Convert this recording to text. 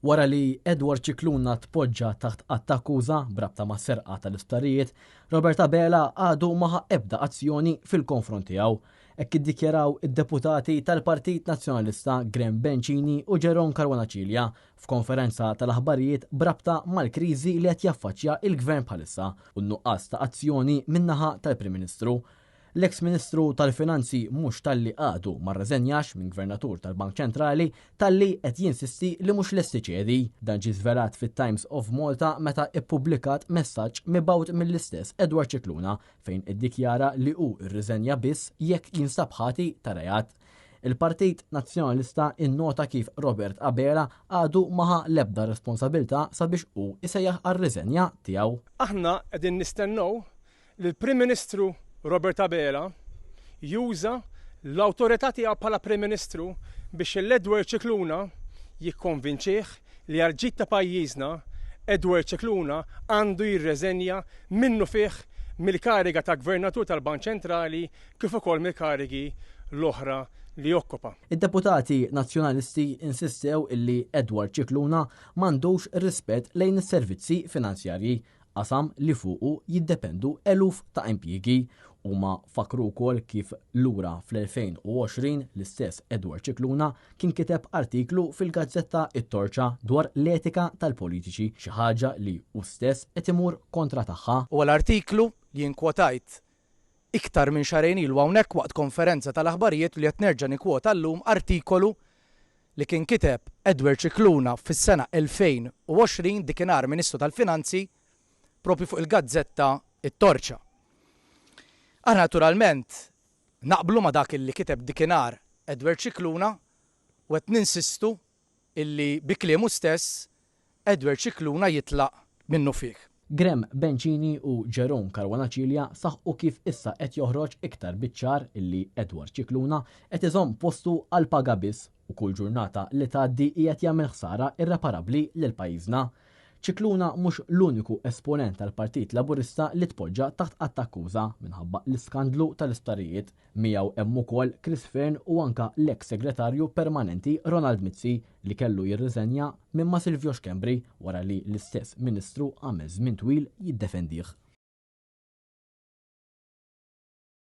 Wara li Edward Scicluna tpoġġa taħt att ta' akkuża b'rabta mas-serqa tal-isptarijiet, Robert Abela għadu ma ħa ebda azzjoni fil-konfront tiegħu. Hekk iddikjaraw id-deputati tal-Partit Nazzjonalista Graham Bencini u Jerome Caruana Cilia f'konferenza tal-aħbarijiet b'rabta mal-kriżi li qed jaffaċċja l-Gvern bħalissa u n-nuqqas ta' azzjoni min-naħa tal-Prim Ministru. L-eks Ministru tal-Finanzi mhux talli għadu ma rreżenjax minn Gvernatur tal-Bank Ċentrali talli qed jinsisti li mhux lest iċedi. Dan ġie żvelat fit-Times of Malta meta ippubblikat messaġġ mibgħut mill-istess Edward Scicluna fejn iddikjara li hu rriżenja biss jekk jinstab ħati ta' reat. Il-Partit Nazzjonalista innota kif Robert Abela għadu ma ħa l-ebda responsabilità sabiex hu jsejjaħ għar-riżenja tiegħu. Aħna qegħdin nistennew li l-Prim Ministru Robert Abela juża l-awtorità tiegħu bħala Prim Ministru biex lil Edward Scicluna jikkonvinċih li għall-ġid ta' pajjiżna Edward Scicluna għandu jirreżenja minnufih mill-kariga ta' Gvernatur tal-Bank Ċentrali kif ukoll mill-karigi l-oħra li jokkupa. Id-deputati Nazzjonalisti insistew illi Edward Scicluna m'għandux rispett lejn is-servizzi finanzjarji qasam li fuqu jiddependu eluf ta' impjiegi. Huma fakkru wkoll kif lura fl-2020 l-istess Edward Scicluna kien kiteb artiklu fil-gazzetta It-Torċa dwar l-etika tal-politiċi, xi ħaġa li hu stess qed imur kontra tagħha. Huwa l-artiklu li jien kwotajt iktar minn xahrejn ilu hawnhekk waqt konferenza tal-aħbarijiet u li qed nerġa' nikkwota llum, artikolu li kien kiteb Edward Scicluna fis-sena 2020, dikinhar Ministru tal-Finanzi, proprju fuq il-gazzetta It-Torċa. Aħna naturalment naqblu ma' dak li kiteb dikinhar Edward Scicluna u qed ninsistu illi bi kliemu stess Edward Scicluna jitlaq minnufih. Graham Bencini u Jerome Caruana Cilia saħqu kif issa qed joħroġ iktar biċ-ċar illi Edward Scicluna qed iżomm postu għall-paga biss u kull ġurnata li tgħaddi qiegħed jagħmel ħsara irreparabbli lil pajjiżna. Scicluna mhux l-uniku esponent tal-Partit Laburista li tpoġġa taħt att t'akkuża minħabba l-iskandlu tal-isptarijiet. Miegħu hemm ukoll Chris Fearne u anka l-eks Segretarju Permanenti Ronald Mizzi li kellu jirriżenja minn ma' Silvio Schembri wara li l-istess Ministru għamel żmien twil jiddefendih.